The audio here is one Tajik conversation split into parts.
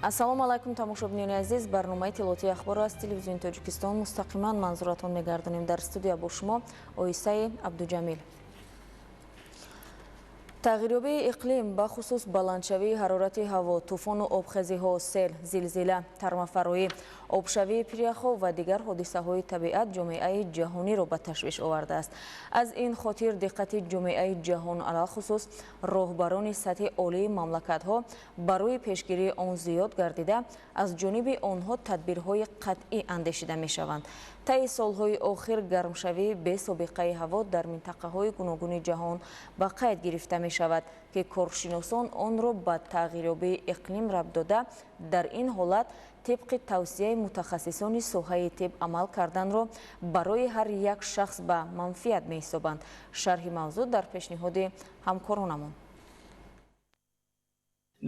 Ассалому алайкум, тамошобинони азиз. Барномаи иттилоотии ахборро аз Телевизиони Тоҷикистон мустақиман манзуратон мегардонем. Дар студия бо шумо Оисаи Абдуҷамил. Тағйирёбии иқлим, бахусус баландшавии ҳарорати ҳаво, тӯфону обхезиҳо, сел, зилзила, тармафароӣ, обшавии пиряхҳо ва дигар ҳодисаҳои табиат ҷомеаи ҷаҳониро ба ташвиш овардааст. Аз ин хотир диққати ҷомеаи ҷаҳон, алалхусус роҳбарони сатҳи олии мамлакатҳо, барои пешгирии он зиёд гардида, аз ҷониби онҳо тадбирҳои қатъӣ андешида мешаванд. Таи солҳои охир гармшавии бесобиқаи ҳаво дар минтақаҳои гуногуни ҷаҳон ба қайд гирифта мешавад, ки коршиносон онро ба тағйирёбии иқлим рабт дода, дар ин ҳолат тибқи тавсияи мутахассисони соҳаи тиб амал карданро барои ҳар як шахс ба манфиат меҳисобанд. Шарҳи мавзӯъ дар пешниҳоди ҳамкоронамон.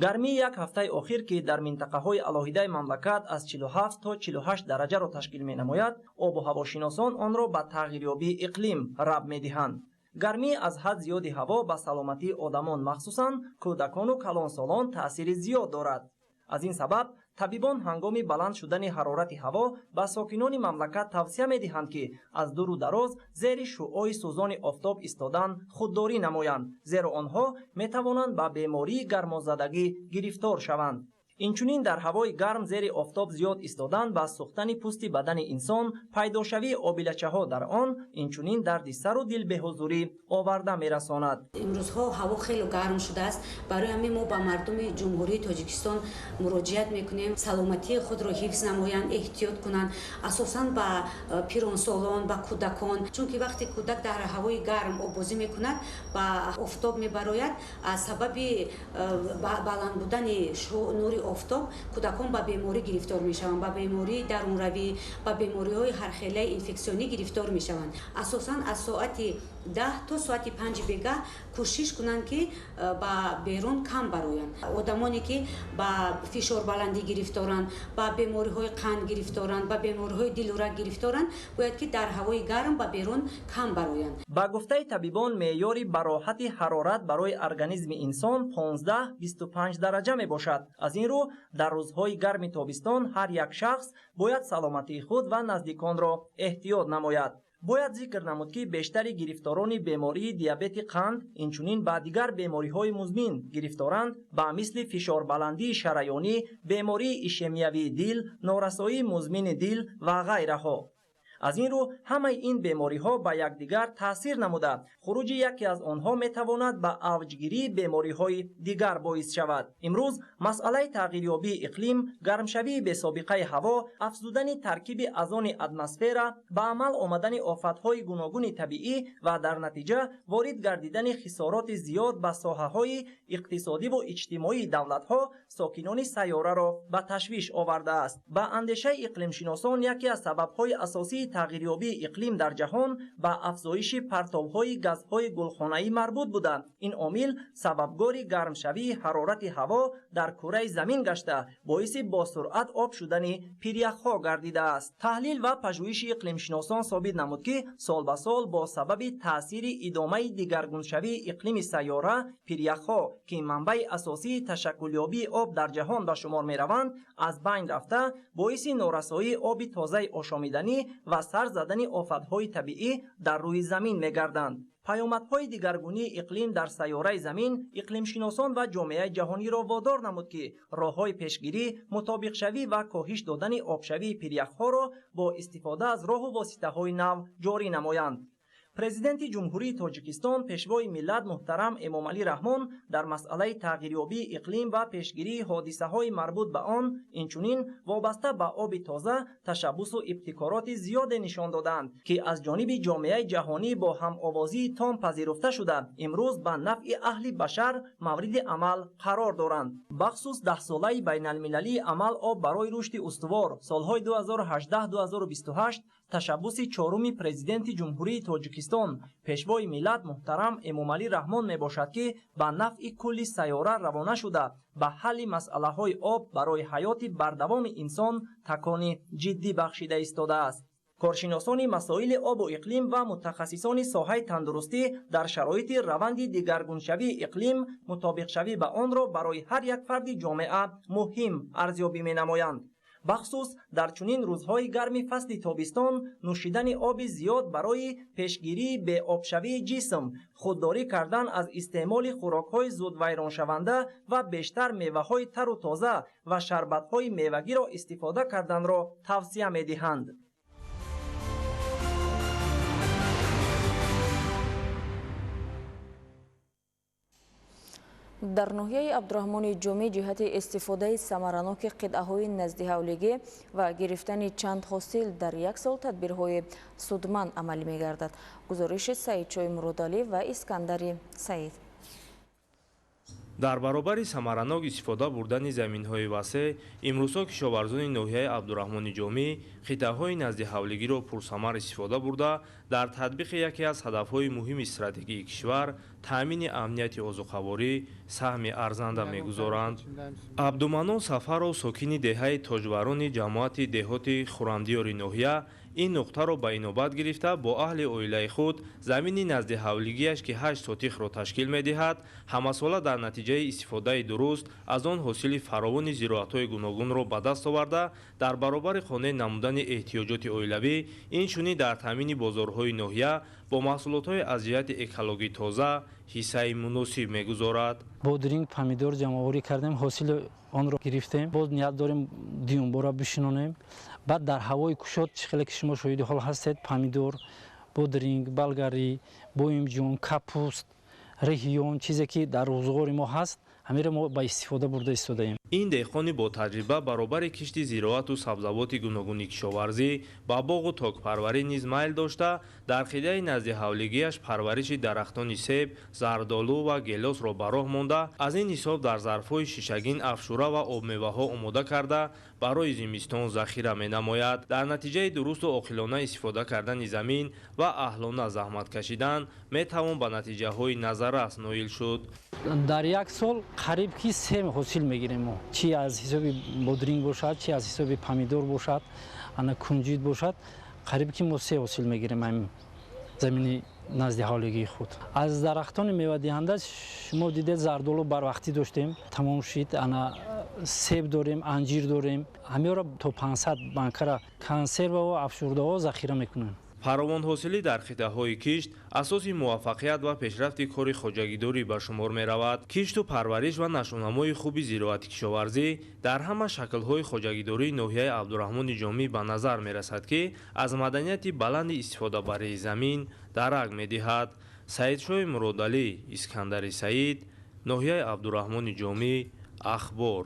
Гармии як ҳафтаи охир, ки дар минтақаҳои алоҳидаи мамлакат аз 47 то 48 дараҷаро ташкил менамояд, обу ҳавошиносон онро ба тағйирёбии иқлим рабт медиҳанд. Гармии аз ҳад зиёди ҳаво ба саломатии одамон, махсусан кӯдакону калонсолон, таъсири зиёд дорад. Аз ин сабаб табибон ҳангоми баланд шудани ҳарорати ҳаво ба сокинони мамлакат тавсия медиҳанд, ки аз дуру дароз зери шуъои сӯзони офтоб истодан худдорӣ намоянд, зеро онҳо метавонанд ба бемории гармозадагӣ гирифтор шаванд. Инчунин дар ҳавои гарм зери офтоб зиёд истодан ба сӯхтани пӯсти бадани инсон, пайдошавии обилачаҳо дар он, инчунин дарди сару дилбеҳузурӣ оварда мерасонад. Имрӯзҳо ҳаво хеле гарм шудааст. Барои ҳамин мо ба мардуми Ҷумҳурии Тоҷикистон муроҷиат мекунем, саломатии худро ҳифз намоянд, эҳтиёт кунанд, асосан ба пиронсолон, ба кӯдакон, чунки вақте кӯдак дар ҳавои гарм оббозӣ мекунад, ба офтоб мебарояд, аз сабаби баланд будани нури офтоб кӯдакон ба беморӣ гирифтор мешаванд, ба бемории дарунравӣ, ба бемориҳои ҳархелаи инфексионӣ гирифтор мешаванд. Асосан аз соати 10 то соати 5 бегаҳ кӯшиш кунанд, ки ба берун кам бароянд. Одамоне, ки ба фишорбаландӣ гирифторанд, ба бемориҳои қанд гирифторанд, ба бемориҳои дилу раг гирифторанд, бояд ки дар ҳавои гарм ба берун кам бароянд. Ба гуфтаи табибон, меъёри бароҳати ҳарорат барои организми инсон 15-25 дараҷа мебошад. Аз ин рӯ дар рӯзҳои гарми тобистон ҳар як шахс бояд саломатии худ ва наздиконро эҳтиёт намояд. Бояд зикр намуд, ки бештари гирифторони бемории диабети қанд, инчунин ба дигар бемориҳои музмин гирифторанд, ба мисли фишорбаландии шараёнӣ, бемории ишемиявии дил, норасоии музмини дил ва ғайраҳо. Аз ин рӯ ҳамаи ин бемориҳо ба якдигар таъсир намуда, хуруҷи яке аз онҳо метавонад ба авҷгирии бемориҳои дигар боис шавад. Имрӯз масъалаи тағйирёбии иқлим, гармшавии бесобиқаи ҳаво, афзудани таркиби азони атмосфера, ба амал омадани офатҳои гуногуни табиӣ ва дар натиҷа ворид гардидани хисороти зиёд ба соҳаҳои иқтисодиву иҷтимоии давлатҳо сокинони сайёраро ба ташвиш овардааст. Ба андешаи иқлимшиносон, яке аз сабабҳои асосии тағйирёбии иқлим дар ҷаҳон ба афзоиши партовҳои газҳои гулхонаӣ марбут буда, ин омил сабабгори гармшавии ҳарорати ҳаво дар кураи замин гашта, боиси босуръат об шудани пиряхҳо гардидааст. Таҳлил ва пажӯҳиши иқлимшиносон собит намуд, ки сол ба сол бо сабаби таъсири идомаи дигаргуншавии иқлими сайёра пиряхҳо, ки манбаи асосии ташаккулёбии об дар ҷаҳон ба шумор мераванд, аз байн рафта, боиси норасоии оби тозаи ошомиданӣ ва сар задани офатҳои табиӣ дар рӯи замин мегарданд. Паёмадҳои дигаргунии иқлим дар сайёраи замин иқлимшиносон ва ҷомеаи ҷаҳониро водор намуд, ки роҳҳои пешгирӣ, мутобиқшавӣ ва коҳиш додани обшавии пиряхҳоро бо истифода аз роҳу воситаҳои нав ҷорӣ намоянд. Президенти Ҷумҳурии Тоҷикистон, Пешвои миллат муҳтарам Эмомалӣ Раҳмон дар масъалаи тағйирёбии иқлим ва пешгирии ҳодисаҳои марбут ба он, инчунин вобаста ба оби тоза ташаббусу ибтикороти зиёде нишон доданд, ки аз ҷониби ҷомеаи ҷаҳонӣ бо ҳамовозии том пазируфта шуда, имрӯз ба нафъи аҳли башар мавриди амал қарор доранд. Бахусус даҳсолаи байналмилалии амал «Об барои рушди устувор» солҳои 2018-2028 ташаббуси чоруми Президенти Ҷумҳурии Тоҷикистон, Пешвои миллат муҳтарам Эмомалӣ Раҳмон мебошад, ки ба нафъи кулли сайёра равона шуда, ба ҳалли масъалаҳои об барои ҳаёти бардавоми инсон такони ҷиддӣ бахшида истодааст. Коршиносони масоили обу иқлим ва мутахассисони соҳаи тандурустӣ дар шароити раванди дигаргуншавии иқлим мутобиқшавӣ ба онро барои ҳар як фарди ҷомеа муҳим арзёбӣ менамоянд. Бахусус дар чунин рӯзҳои гарми фасли тобистон нӯшидани оби зиёд барои пешгирии беобшавии ҷисм, худдорӣ кардан аз истеъмоли хӯрокҳои зудвайроншаванда ва бештар меваҳои тару тоза ва шарбатҳои мевагиро истифода карданро тавсия медиҳанд. Дар ноҳияи Абдураҳмони Ҷомӣ ҷиҳати истифодаи самараноки қитъаҳои наздиҳавлигӣ ва гирифтани чанд ҳосил дар як сол тадбирҳои судманд амалӣ мегардад. Гузориши Саидшои Муродалӣ ва Искандари Саид. Дар баробари самаранок истифода бурдани заминҳои васеъ, имрӯзҳо кишоварзони ноҳияи Абдураҳмони Ҷомӣ қитъаҳои наздиҳавлигиро пурсамар истифода бурда, дар татбиқи яке аз ҳадафҳои муҳими стратегии кишвар таъмини амнияти озуқаворӣ саҳми арзанда мегузоранд. Абдуманон Сафаров, сокини деҳаи Тоҷварони ҷамоати деҳоти Хурамдиёри ноҳия, ин нуқтаро ба инобат гирифта бо аҳли оилаи худ замини наздиҳавлигиаш, ки 8 сотихро ташкил медиҳад, ҳамасола дар натиҷаи истифодаи дуруст аз он ҳосили фаровони зироатҳои гуногунро ба даст оварда, дар баробари қонеъ намудани эҳтиёҷоти оилавӣ, инчунин дар таъмини бозорҳои ноҳия бо маҳсулотҳои аз ҷиҳати экологӣ тоза ҳиссаи муносиб мегузорад. Бодринг, помидор ҷамъоварӣ кардем, ҳосили онро гирифтем. Боз ният дорем дуюмбора бишинонем. Баъд дар ҳавои кушод, чӣ хеле ки шумо шоҳиди ҳол ҳастед, помидор, бодринг, балгарӣ, боимҷон, капуст, реҳиён, чизе ки дар рӯзғори мо ҳаст, ҳамеро мо ба истифода бурда истодаем. Ин деҳқони бо таҷриба баробари кишти зироату сабзавоти гуногуни кишоварзӣ ба боғу токпарварӣ низ майл дошта, дар қитъаи наздиҳавлигиаш парвариши дарахтони себ, зардолу ва гелосро ба роҳ монда, аз ин ҳисоб дар зарфҳои шишагин афшура ва обмеваҳо омода карда барои зимистон захира менамояд. Дар натиҷаи дурусту оқилона истифода кардани замин ва аҳлона заҳмат кашидан метавон ба натиҷаҳои назаррас ноил шуд. Дар як сол қариб ки се ҳосил мегирем мо. Чи аз ҳисоби бодринг бошад, чи аз ҳисоби помидор бошад, ана кунҷид бошад, қариб ки мо се ҳосил мегирем ҳамин замини наздиҳавлигии худ. Аз дарахтони мевадиҳанда шумо дидед, зардолу барвақтӣ доштем, тамом шид, ана себ дорем, анҷир дорем. Ҳамеро то 500 банкара консервао афшурдаҳо захира мекунем. Фаровонҳосилӣ дар қитъаҳои кишт асоси муваффақият ва пешрафти кори хоҷагидорӣ ба шумор меравад. Кишту парвариш ва нашъунамои хуби зироати кишоварзӣ дар ҳама шаклҳои хоҷагидории ноҳияи Абдураҳмони Ҷомӣ ба назар мерасад, ки аз маданияти баланди истифодабарии замин дарак медиҳад. Саидшои Муродалӣ, Искандари Саид, ноҳияи Абдураҳмони Ҷомӣ, Ахбор.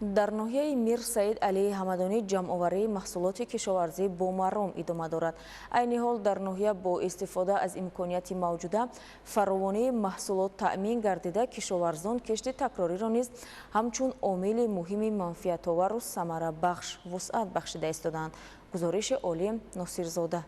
Дар ноҳияи Мир Саид Алии Ҳамадонӣ ҷамъоварии маҳсулоти кишоварзӣ бо маром идома дорад. Айни ҳол дар ноҳия бо истифода аз имконияти мавҷуда фаровонии маҳсулот таъмин гардида, кишоварзон кишти такрориро низ ҳамчун омили муҳими манфиатовару самарабахш вусъат бахшида истодаанд. Гузориши Олим Носирзода.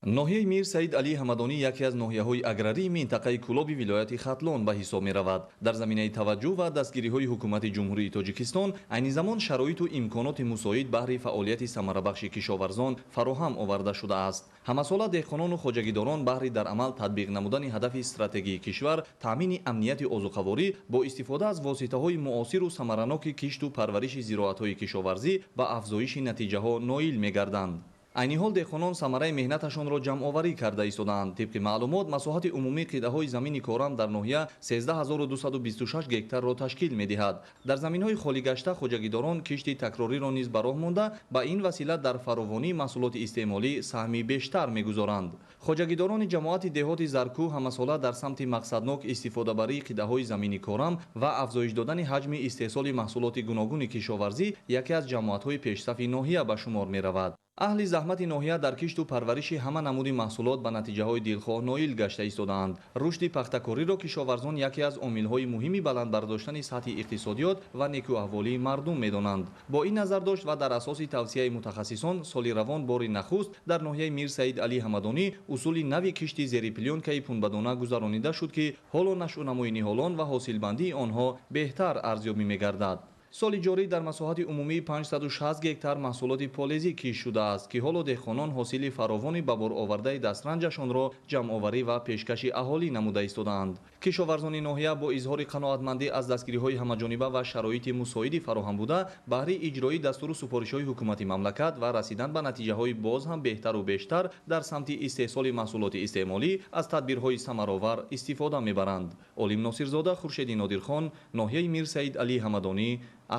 Ноҳияи Мир Саид Алии Ҳамадонӣ яке аз ноҳияҳои аграрии минтақаи Кӯлоби вилояти Хатлон ба ҳисоб меравад. Дар заминаи таваҷҷӯҳ ва дастгириҳои ҳукумати Ҷумҳурии Тоҷикистон айни замон шароиту имконоти мусоид баҳри фаъолияти самарабахши кишоварзон фароҳам оварда шудааст. Ҳамасола деҳқонону хоҷагидорон баҳри дар амал татбиқ намудани ҳадафи стратегии кишвар таъмини амнияти озуқаворӣ бо истифода аз воситаҳои муосиру самараноки кишту парвариши зироатҳои кишоварзӣ ба афзоиши натиҷаҳо ноил мегарданд. Айни ҳол деҳқонон самараи меҳнаташонро ҷамъоварӣ карда истодаанд. Тибқи маълумот, масоҳати умумии қитъаҳои замини корам дар ноҳия 13226 гектарро ташкил медиҳад. Дар заминҳои холигашта хоҷагидорон кишти такрориро низ ба роҳ монда, ба ин васила дар фаровонии маҳсулоти истеъмолӣ саҳми бештар мегузоранд. Хоҷагидорони ҷамоати деҳоти Заркӯ ҳамасола дар самти мақсаднок истифодабарии қитъаҳои замини корам ва афзоиш додани ҳаҷми истеҳсоли маҳсулоти гуногуни кишоварзӣ яке аз ҷамоатҳои пешсафи ноҳия ба шумор меравад. Аҳли заҳмати ноҳия дар кишту парвариши ҳама намуди маҳсулот ба натиҷаҳои дилхоҳ ноил гашта истодаанд. Рушди пахтакориро кишоварзон яке аз омилҳои муҳими баланд бардоштани сатҳи иқтисодиёт ва некӯаҳволии мардум медонанд. Бо ин назардошт ва дар асоси тавсияи мутахассисон соли равон бори нахуст дар ноҳияи Мир Саид Алӣ Ҳамадонӣ усули нави кишти зери плёнкаи пунбадона гузаронида шуд, ки ҳоло нашъунамои ниҳолон ва ҳосилбандии онҳо беҳтар арзёбӣ мегардад. Соли ҷорӣ дар масоҳати умумии 560 гектар маҳсулоти полезӣ кишт шудааст, ки ҳоло деҳқонон ҳосили фаровони ба бор овардаи дастранҷашонро ҷамъоварӣ ва пешкаши аҳолӣ намуда истодаанд. Кишоварзони ноҳия бо изҳори қаноатмандӣ аз дастгириҳои ҳамаҷониба ва шароити мусоиди фароҳам буда баҳри иҷрои дастуру супоришҳои ҳукумати мамлакат ва расидан ба натиҷаҳои боз ҳам беҳтару бештар дар самти истеҳсоли маҳсулоти истеъмолӣ аз тадбирҳои самаровар истифода мебаранд. Олим Носирзода, Хуршеди Нодирхон, ноҳияи Мир Саид Алӣ Ҳамадонӣ,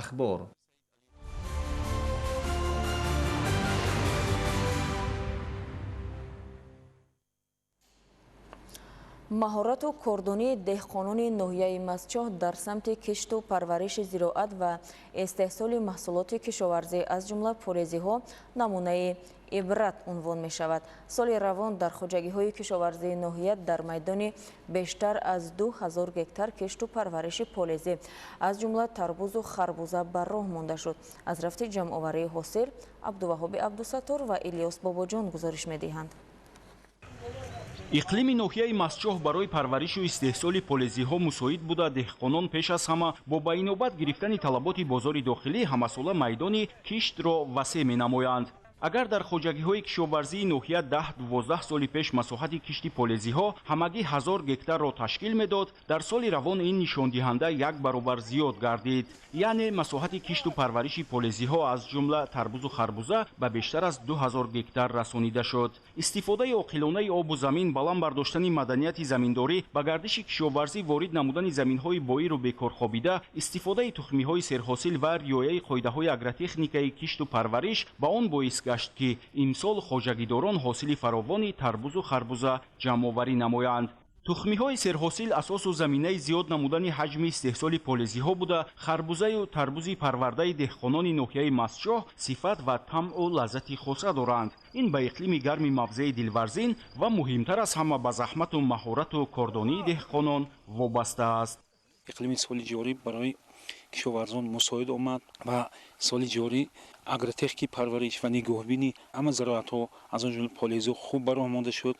Ахбор. Маҳорату кордонии деҳқонони ноҳияи Мастчоҳ дар самти кишту парвариши зироат ва истеҳсоли маҳсулоти кишоварзӣ аз ҷумла полезиҳо намунаи ибрат унвон мешавад. Соли равон дар хоҷагиҳои кишоварзии ноҳия дар майдони бештар аз 2000 гектар кишту парвариши полезӣ аз ҷумла тарбузу харбуза ба роҳ монда шуд. Аз рафти ҷамъоварии ҳосил Абдуваҳоби Абдусаттор ва Илёс Бобоҷон гузориш медиҳанд. Иқлими ноҳияи Мастчоҳ барои парваришу истеҳсоли полезиҳо мусоид буда, деҳқонон пеш аз ҳама бо ба инобат гирифтани талаботи бозори дохилӣ ҳамасола майдони киштро васеъ менамоянд. Агар дар хоҷагиҳои кишоварзии ноҳия 10-12 соли пеш масоҳати кишти полезиҳо ҳамагӣ 1000 гектарро ташкил медод, дар соли равон ин нишондиҳанда як баробар зиёд гардид. Яъне масоҳати кишту парвариши полезиҳо аз ҷумла тарбузу харбуза ба бештар аз 2000 гектар расонида шуд. Истифодаи оқилонаи обу замин, баланд бардоштани маданияти заминдорӣ, ба гардиши кишоварзӣ ворид намудани заминҳои боиру бекорхобида, истифодаи тухмиҳои серҳосил ва риояи қоидаҳои агротехникаи кишту парвариш ба он боис гашт, ки имсол хоҷагидорон ҳосили фаровони тарбузу харбуза ҷамъоварӣ намоянд. Тухмиҳои серҳосил асосу заминаи зиёд намудани ҳаҷми истеҳсоли полезиҳо буда, харбузаю тарбузи парвардаи деҳқонони ноҳияи Мастчоҳ сифат ва тамъу лаззати хоса доранд. Ин ба иқлими гарми мавзеи дилварзин ва муҳимтар аз ҳама ба заҳмату маҳорату кордонии деҳқонон вобаста аст. Иқлими соли ҷорӣ барои кишоварзон мусоид омад ва соли ҷорӣ агротехники парвариш ва нигоҳбини ҳама зироатҳо аз он ҷумла полезиҳо хуб ба роҳ монда шуд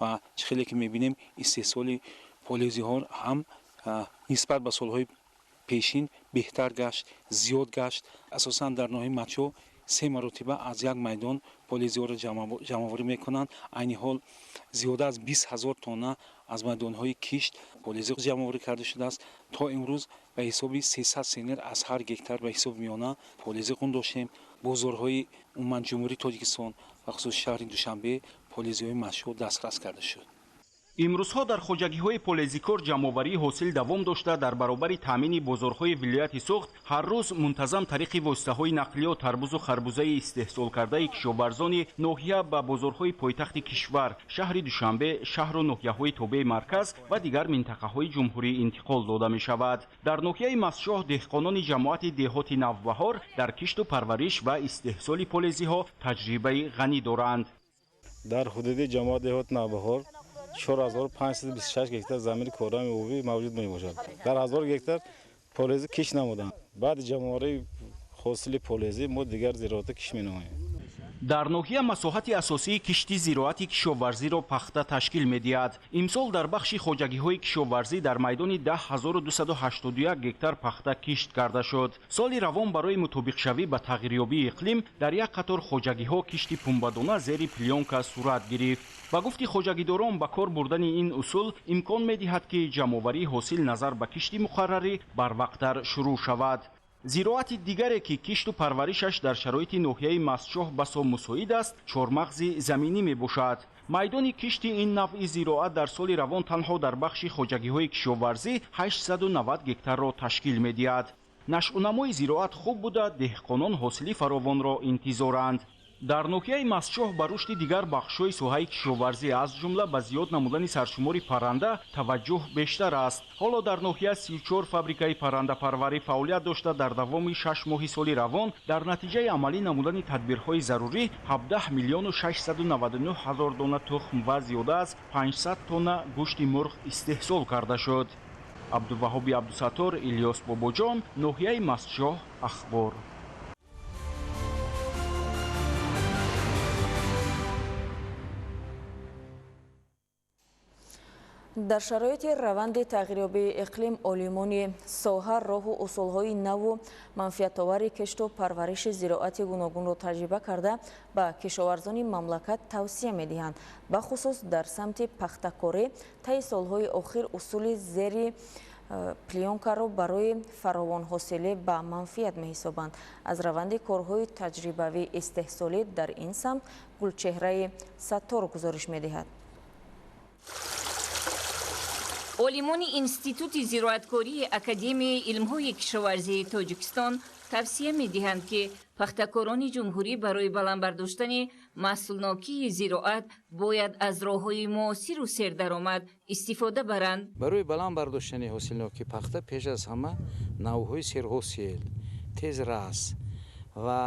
ва чӣ хеле ки мебинем истеҳсоли полезиҳо ҳам нисбат ба солҳои пешин беҳтар гашт, зиёд гашт. Асосан дар ноҳияи Мастчоҳ 3 маротиба аз як майдон полезиҳоро ҷамъоварӣ мекунанд. Айни ҳол зиёда аз 20 000 тонна аз майдонҳои кишт полезӣ ҷамъоварӣ карда шудааст. То имрӯз ба ҳисоби 300 сентнер аз ҳар гектар ба ҳисоби миёна полезӣ қун доштем. Бозорҳои умуман Ҷумҳурии Тоҷикистон ва хусус шаҳри Душанбе полезиҳои Мастчоҳ дастрас карда шуд. Имрӯзҳо дар хоҷагиҳои полезикор ҷамъоварии ҳосил давом дошта, дар баробари таъмини бозорҳои вилояти Суғд ҳар рӯз мунтазам тариқи воситаҳои нақлиёт тарбузу харбузаи истеҳсолкардаи кишоварзони ноҳия ба бозорҳои пойтахти кишвар, шаҳри Душанбе, шаҳру ноҳияҳои тобеи марказ ва дигар минтақаҳои ҷумҳурӣ интиқол дода мешавад. Дар ноҳияи Мастчоҳ деҳқонони ҷамоати деҳоти Навбаҳор дар кишту парвариш ва истеҳсоли полезиҳо таҷрибаи ғанӣ доранд. Дар ҳудуди ҷамоати деҳоти Навбаҳор 4526 гектар замини корами обӣ мавҷуд мебошад. Дар 1000 гектар полезӣ кишт намуданд. Баъди ҷамъоварии ҳосили полезӣ мо дигар зироатро кишт менамоем. Дар ноҳия масоҳати асосии кишти зироати кишоварзиро пахта ташкил медиҳад. Имсол дар бахши хоҷагиҳои кишоварзӣ дар майдони 10281 гектар пахта кишт карда шуд. Соли равон барои мутобиқшавӣ ба тағйирёбии иқлим дар як қатор хоҷагиҳо кишти пунбадона зери плёнка сурат гирифт. Ба гуфти хоҷагидорон, ба кор бурдани ин усул имкон медиҳад, ки ҷамъоварии ҳосил назар ба кишти муқаррарӣ барвақттар шурӯъ шавад. Зироати дигаре, ки кишту парваришаш дар шароити ноҳияи Мастчоҳ басо мусоид аст, чормағзи заминӣ мебошад. Майдони кишти ин навъи зироат дар соли равон танҳо дар бахши хоҷагиҳои кишоварзӣ 890 гектарро ташкил медиҳад. Нашъунамои зироат хуб буда, деҳқонон ҳосили фаровонро интизоранд. Дар ноҳияи Мастчоҳ ба рушди дигар бахшҳои соҳаи кишоварзӣ, аз ҷумла ба зиёд намудани саршумори парранда таваҷҷӯҳ бештар аст. Ҳоло дар ноҳия 34 фабрикаи паррандапарварӣ фаъолият дошта, дар давоми 6 моҳи соли равон дар натиҷаи амалӣ намудани тадбирҳои зарурӣ 17 миллиону 699 ҳазор дона тухм ва зиёда аз 500 тонна гӯшти мурғ истеҳсол карда шуд. Абдуваҳоби Абдусаттор, Илёс Бобоҷон, ноҳияи Мастчоҳ, Ахбор. Дар шароити раванди тағйирёбии иқлим олимони соҳа роҳу усулҳои наву манфиатовари кишту парвариши зироати гуногунро таҷриба карда ба кишоварзони мамлакат тавсия медиҳанд. Бахусус дар самти пахтакорӣ таи солҳои охир усули зери плёнкаро барои фаровонҳосилӣ ба манфиат меҳисобанд. Аз раванди корҳои таҷрибавӣ истеҳсолӣ дар ин самт Гулчеҳраи Саттор гузориш медиҳад. Олимони Институти зироаткории Академияи илмҳои кишоварзии Тоҷикистон тавсия медиҳанд, ки пахтакорони ҷумҳурӣ барои баланд бардоштани маҳсулнокии зироат бояд аз роҳҳои муосиру сердаромад истифода баранд. Барои баланд бардоштани ҳосилнокии пахта пеш аз ҳама навъҳои серҳосил, тезрас ва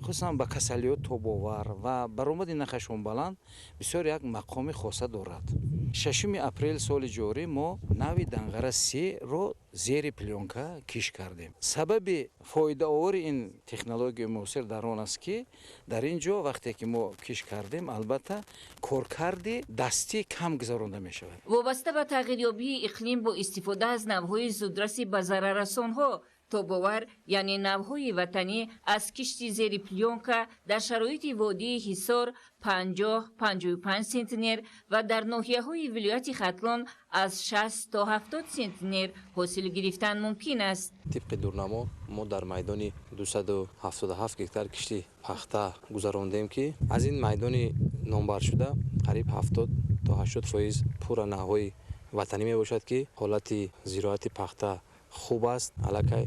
хусусан ба касалиҳо тобовар ва баромади нақашон баланд бисёр як мақоми хоса дорад. 6 апрел соли ҷорӣ мо нави Данғара 3-ро зери плёнка киш кардем. Сабаби фоидаовари ин технологияи муосир дар он аст, ки дар ин ҷо вақте ки мо киш кардем, албатта коркарди дастӣ кам гузаронда мешавад. Вобаста ба тағйирёбии иқлим бо истифода аз навъҳои зудраси ба зараррасонҳо тобовар, яъне навъҳои ватанӣ аз кишти зери плёнка дар шароити водии Ҳисор 50-55 сентнер ва дар ноҳияҳои вилояти Хатлон аз 60 то 70 сентнер ҳосил гирифтан мумкин аст. Тибқи дурнамо мо дар майдони 277 гектар кишти пахта гузарондем, ки аз ин майдони номбаршуда қариб 70 то 80% пурра навъҳои ватанӣ мебошад, ки ҳолати зироати пахта хуб аст. Аллакай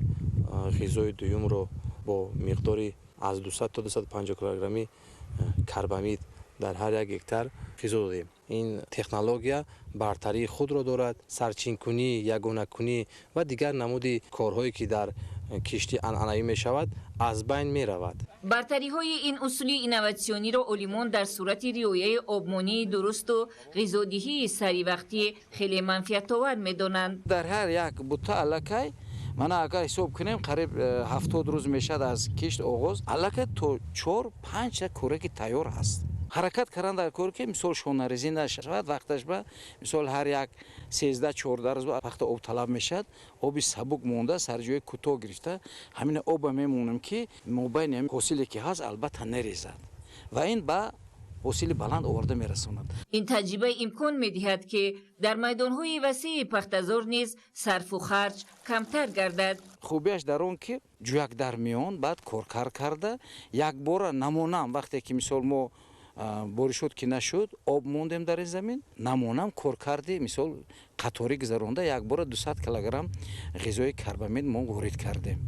ғизои дуюмро бо миқдори аз 200 то 250 килограмми карбамид дар ҳар як гектар ғизо додем. Ин технология бартарии худро дорад. Сарчинкунӣ, ягонакунӣ ва дигар намуди корҳое, ки дар кишти анъанавӣ мешавад, аз байн меравад. Бартариҳои ин усули инноватсиониро олимон дар сурати риояи обмонии дурусту ғизодиҳии саривақтӣ хеле манфиатовар медонанд. Дар ҳар як бута аллакай мана агар ҳисоб кунем қариб 70 рӯз мешавад аз кишт оғоз, аллакай то 4-5 кӯраки тайёр ҳаст. Ҳаракат кардан дар кор, ки мисол шонарезӣ нашавад, вақташ ба мисол ҳар як 13-14 рӯз пахта об талаб мешавад, оби сабук монда сар ҷои кӯтоҳ гирифта ҳамин оба мемонем, ки мобайни ҳосиле ки ҳаст албатта нерезад ва ин ба ҳосили баланд оварда мерасонад. Ин таҷриба имкон медиҳад, ки дар майдонҳои васеи пахтазор низ сарфу харҷ камтар гардад. Хубиаш дар он, ки ҷӯяк дар миён баъд коркар карда якбора намонам, вақте ки мисол мо боришот ки нашуд, об мондем дар ин замин, намонам коркарди мисол қаторӣ гузаронда якбора 200 килограмм ғизои карбамид мо ворид кардем.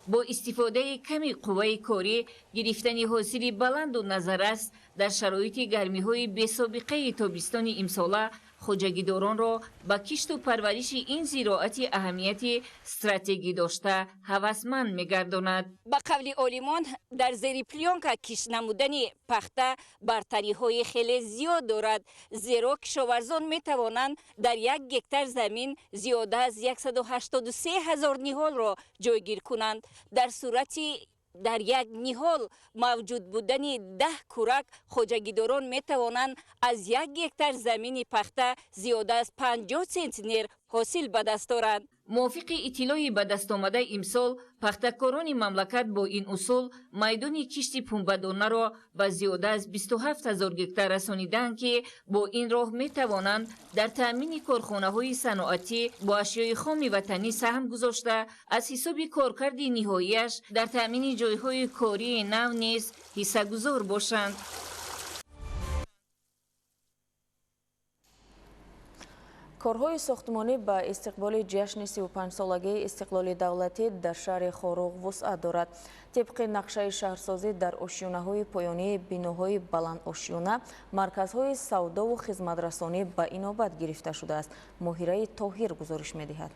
Бо истифодаи ками қувваи корӣ гирифтани ҳосили баланду назаррас дар шароити гармиҳои бесобиқаи тобистони имсола хоҷагидоронро ба кишту парвариши ин зироати аҳамияти стратегӣ дошта ҳавасманд мегардонад. Ба қавли олимон, дар зери плёнка кишт намудани пахта бартариҳои хеле зиёд дорад, зеро кишоварзон метавонанд дар як гектар замин зиёда аз 183 ҳазор ниҳолро ҷойгир кунанд. Дар сурати дар як ниҳол мавҷуд будани 10 кӯрак, хоҷагидорон метавонанд аз як гектар замини пахта зиёда аз 50 сентнер ҳосил ба даст оранд. Мувофиқи иттилои ба дастомада, имсол пахтакорони мамлакат бо ин усул майдони кишти пунбадонаро ба зиёда аз 27 ҳазор гектар расонидаанд, ки бо ин роҳ метавонанд дар таъмини корхонаҳои саноатӣ бо ашёи хоми ватанӣ саҳм гузошта, аз ҳисоби коркарди ниҳоияш дар таъмини ҷойҳои кории нав низ ҳиссагузор бошанд. Корҳои сохтмонӣ ба истиқболи ҷашни 35-солагии истиқлоли давлатӣ дар шаҳри Хоруғ вусъат дорад. Тибқи нақшаи шаҳрсозӣ дар ошёнаҳои поёнии биноҳои баландошёна марказҳои савдову хизматрасонӣ ба инобат гирифта шудааст. Моҳираи Тоҳир гузориш медиҳад.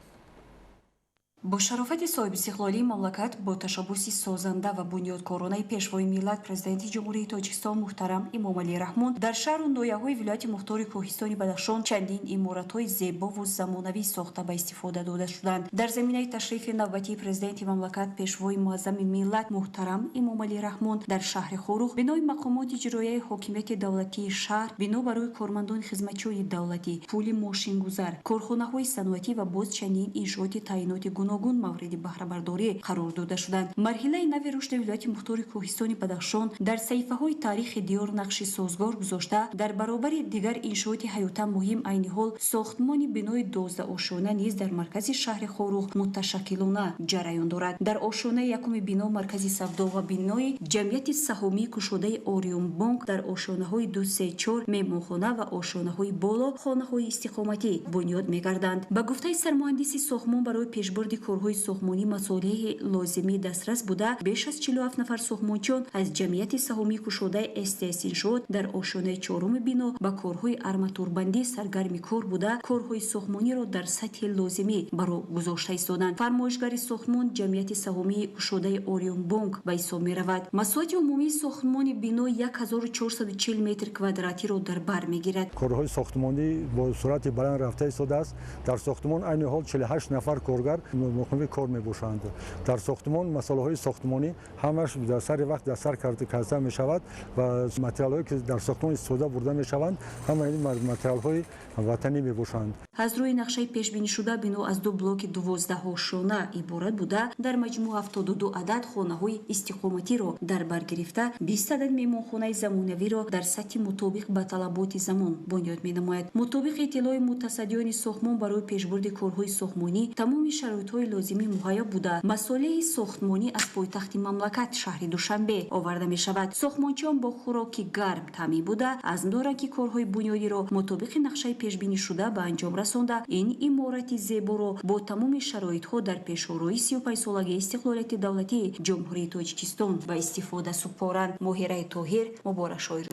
Бо шарофати соҳибистиқлолии мамлакат, бо ташаббуси созанда ва бунёдкоронаи Пешвои миллат, Президенти Ҷумҳурии Тоҷикистон муҳтарам Эмомалӣ Раҳмон, дар шаҳру ноҳияҳои вилояти мухтори Кӯҳистони Бадахшон чандин иморатҳои зебову замонавӣ сохта ба истифода дода шуданд. Дар заминаи ташрифи навбатии Президенти мамлакат, Пешвои муаззами миллат муҳтарам Эмомалӣ Раҳмон дар шаҳри Хоруғ бинои мақомоти иҷроияи ҳокимияти давлатии шаҳр, бино барои кормандони хизматчиёни давлатӣ, пули мошингузар, корхонаҳои саноатӣ ва боз чандин иншооти таъиноти гуногун мавриди баҳрабардорӣ қарор дода шуданд. Марҳилаи нави рушди вилояти мухтори Кӯҳистони Бадахшон дар саҳифаҳои таърихи диёр нақши созгор гузошта, дар баробари дигар иншооти ҳаётан муҳим айни ҳол сохтмони бинои 12-ошёна низ дар маркази шаҳри Хоруғ муташаккилона ҷараён дорад. Дар ошёнаи якуми бино маркази савдо ва бинои ҷамъияти саҳомии кушодаи Ориёнбонк, дар ошёнаҳои 2, 3, 4 меҳмонхона ва ошёнаҳои боло хонаҳои истиқоматӣ бунёд мегарданд. Ба гуфтаи сармуҳандиси сохтмон, барои пешбурди корҳои сохтмонӣ масолеҳи лозимӣ дастрас буда, беш аз 47 нафар сохтмончиён аз ҷамъияти саҳомии кушодаи СТС иншоот дар ошёнаи чоруми бино ба корҳои арматурбандӣ саргарми кор буда, корҳои сохтмониро дар сатҳи лозимӣ ба роҳ гузошта истоданд. Фармоишгари сохтмон ҷамъияти саҳомии кушодаи Ориёнбонк ба ҳисоб меравад. Масоҳати умумии сохтмони бино 1440 метр квадратиро дар бар мегирад. Корҳои сохтмонӣ бо суръати баланд рафта истодааст. Дар сохтмон айни ҳол 48 нафар коргар муқими кор мебошанд. Дар сохтмон масъалаҳои сохтмонӣ ҳамаш дар сари вақт дар сар карда мешавад ва материалҳое ки дар сохтмон истифода бурда мешаванд, ҳама ин материалҳои ватанӣ мебошанд. Аз рӯи нақшаи пешбинишуда бино аз ду блоки 12-ошёна иборат буда, дар маҷмӯъ 72 адад хонаҳои истиқоматиро дар бар гирифта, 20 адад меҳмонхонаи замонавиро дар сатҳи мутобиқ ба талаботи замон бунёд менамояд. Мутобиқи иттилои мутасаддиёни сохтмон, барои пешбурди корҳои сохтмонӣ тамоми шароитҳои лозимӣ муҳайё буда, масолеҳи сохтмонӣ аз пойтахти мамлакат шаҳри Душанбе оварда мешавад. Сохтмончиён бо хӯроки гарм таъмин буда, азм доранд, ки корҳои бунёдиро мутобиқи нақшаи пешбинишуда ба анҷом расонда, ин иморати зеборо бо тамоми шароитҳо дар пешорои 35-солагии истиқлолияти давлатии Ҷумҳурии Тоҷикистон ба истифода супоранд. Моҳираи Тоҳир, Муборакшоир.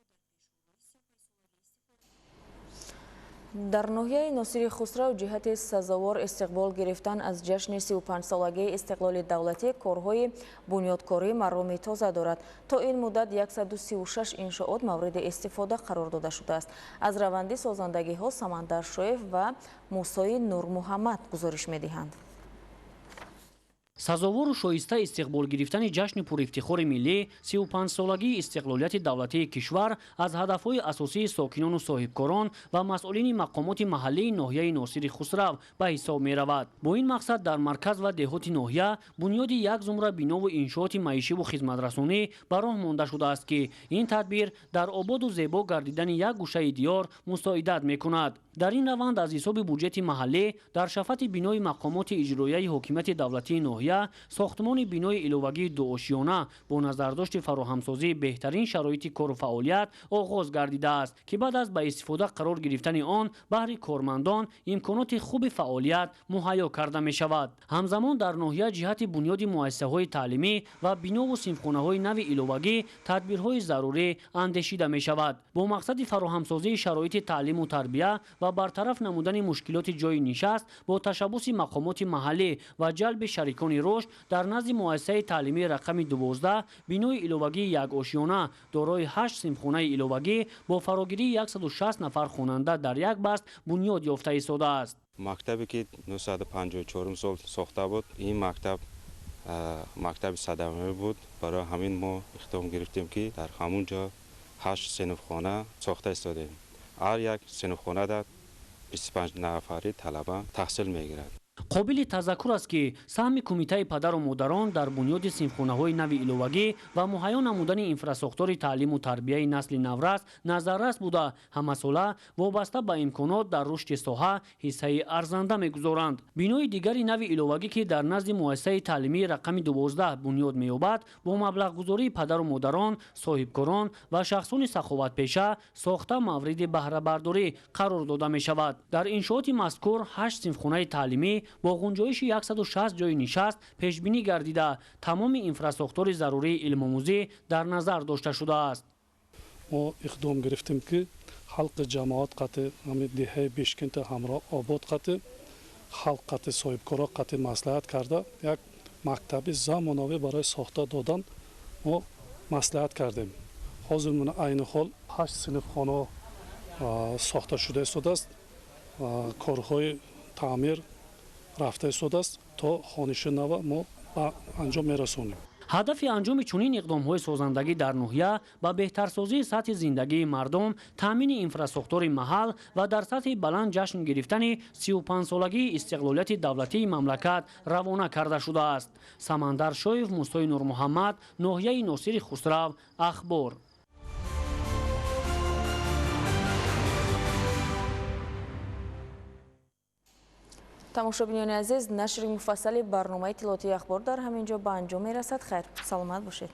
Дар ноҳияи Носири Хусрав ҷиҳати сазовор истиқбол гирифтан аз ҷашни 35-солагии истиқлоли давлатӣ корҳои бунёдкорӣ мароми тоза дорад. То ин муддат 136 иншоот мавриди истифода қарор дода шудааст. Аз раванди созандагиҳо Самандар Шоев ва Мусои Нурмуҳаммад гузориш медиҳанд. Сазовору шоиста истиқбол гирифтани ҷашни пурифтихори миллӣ 35-солагии истиқлолияти давлатии кишвар аз ҳадафҳои асосии сокинону соҳибкорон ва масъулини мақомоти маҳаллии ноҳияи Носири Хусрав ба ҳисоб меравад. Бо ин мақсад дар марказ ва деҳоти ноҳия бунёди як зумра бинову иншооти маишиву хизматрасонӣ ба роҳ монда шудааст, ки ин тадбир дар ободу зебо гардидани як гӯшаи диёр мусоидат мекунад. Дар ин раванд аз ҳисоби буҷети маҳаллӣ дар шафати бинои мақомоти иҷроияи ҳокимияти давлатии ноҳия сохтмони бинои иловагии дуошёна бо назардошти фароҳамсозии беҳтарин шароити кору фаъолият оғоз гардидааст, ки баъд аз ба истифода қарор гирифтани он баҳри кормандон имконоти хуби фаъолият муҳайё карда мешавад. Ҳамзамон дар ноҳия ҷиҳати бунёди муассисаҳои таълимӣ ва бинову синфхонаҳои нави иловагӣ тадбирҳои зарурӣ андешида мешавад. Бо мақсади фароҳамсозии шароити таълиму тарбия ва бартараф намудани мушкилоти ҷойи нишаст бо ташаббуси мақомоти маҳаллӣ ва ҷалби шарикони рушд дар назди муассисаи таълимии рақами 12 бинои иловагии якошёна дорои 8 синфхонаи иловагӣ бо фарогирии 160 нафар хонанда дар як баст бунёд ёфта истодааст. Мактабе ки 954 сол сохта буд, ин мактаб мактаби садамавӣ буд. Барои ҳамин мо иқдом гирифтем, ки дар ҳамун ҷо 8 синфхона сохта истодем. Ҳар як синфхона дар 25 нафари талаба таҳсил мегирад. Қобили тазаккур аст, ки саҳми кумитаи падару модарон дар бунёди синфхонаҳои нави иловагӣ ва муҳайё намудани инфрасохтори таълиму тарбияи насли наврас назаррас буда, ҳамасола вобаста ба имконот дар рушди соҳа ҳиссаи арзанда мегузоранд. Бинои дигари нави иловагӣ, ки дар назди муассисаи таълимии рақами 12 бунёд меёбад, бо маблағгузории падару модарон, соҳибкорон ва шахсони саховатпеша сохта мавриди баҳрабардорӣ қарор дода мешавад. Дар иншооти мазкур 8 синфхонаи таълимӣ бо ғунҷоиши 160 ҷойи нишаст пешбинӣ гардида, тамоми инфрасохтори зарурии илмомӯзӣ дар назар дошта шудааст. Мо иқдом гирифтем, ки халқи ҷамоат қати, ҳамин деҳаи Бешкента ҳамроҳ обод қати, халқ қати, соҳибкоро қати маслиҳат карда, як мактаби замонавӣ барои сохта додан мо маслиҳат кардем. Ҳозир мана айни ҳол 8 синфхона сохта шуда истодааст, корҳои таъмир рафта истодааст, то хониши нава мо ба анҷом мерасонем. Ҳадафи анҷоми чунин иқдомҳои созандагӣ дар ноҳия ба беҳтарсозии сатҳи зиндагии мардум, таъмини инфрасохтори маҳал ва дар сатҳи баланд ҷашн гирифтани 35-солагии истиқлолияти давлатии мамлакат равона карда шудааст. Самандар Шоев, Мусои Нурмуҳаммад, ноҳияи Носири Хусрав, Ахбор. Тамошобинони азиз, нашри муфассали барномаи иттилоотии Ахбор дар ҳамин ҷо ба анҷом мерасад. Хайр, саломат бошед.